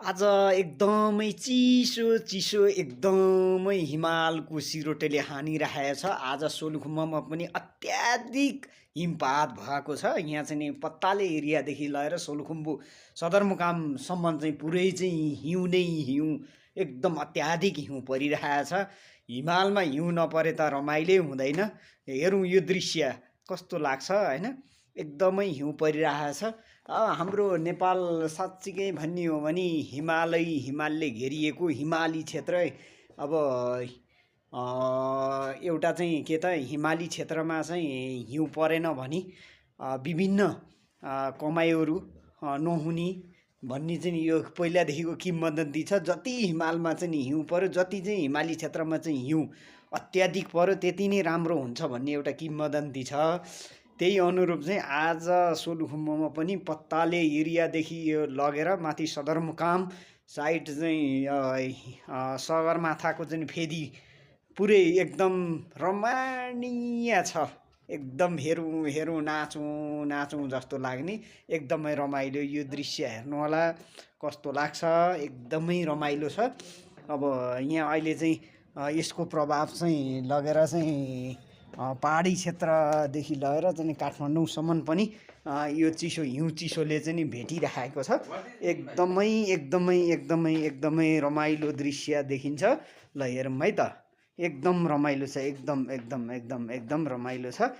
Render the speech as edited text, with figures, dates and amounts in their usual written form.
आज एकदमै चिसो चिसो एकदमै हिमालको सिरोटेले हानिरहेको छ। आज सोलुखुम्बुमा पनि अत्याधिक हिमपात भएको छ। यहाँ चाहिँ नि पत्ताले एरियादेखि लिएर सोलुखुम्बु सदरमुकामसम्म चाहिँ पुरै चाहिँ हिउँ नै हिउँ, एकदम अत्याधिक हिउँ परिरहेको छ। हिमालमा हिउँ नपरे त रमाइलै हुँदैन। हेरौँ यो दृश्य कस्तो लाग्छ होइन। एकदमै हिउँ परिरहेको छ। हाम्रो नेपाल साँच्चीकै भन्ने हो भने हिमालले घेरिएको हिमाली क्षेत्र। अब एउटा चाहिँ के त हिमाली क्षेत्रमा चाहिँ हिउँ परेन भने विभिन्न कमाइहरू नहुने भन्ने चाहिँ यो पहिलादेखिको किंवदन्ती छ। जति हिमालमा चाहिँ नि हिउँ पऱ्यो, जति चाहिँ हिमाली क्षेत्रमा चाहिँ हिउँ अत्याधिक पऱ्यो त्यति नै राम्रो हुन्छ भन्ने एउटा किंवदन्ती छ। त्यही अनुरूप चाहिँ आज सोलुखुम्बुमा पनि पत्ताले एरियादेखि यो लगेर माथि सदरमुकाम साइड चाहिँ सगरमाथाको चाहिँ फेदी पुरै एकदम रमणीय छ। एकदम हेरौँ हेरौँ नाचौँ नाचौँ जस्तो लाग्ने एकदमै रमाइलो यो दृश्य हेर्नु होला कस्तो लाग्छ। एकदमै रमाइलो छ। अब यहाँ अहिले चाहिँ यसको प्रभाव चाहिँ लगेर चाहिँ पहाडी क्षेत्रदेखि लगेर चाहिँ काठमाडौँसम्म पनि यो चिसो हिउँ चिसोले चाहिँ नि भेटिरहेको छ। एकदमै एकदमै एकदमै एकदमै रमाइलो दृश्य देखिन्छ। ल हेरौँ है त, एकदम रमाइलो छ, एकदम एकदम एकदम एकदम रमाइलो छ।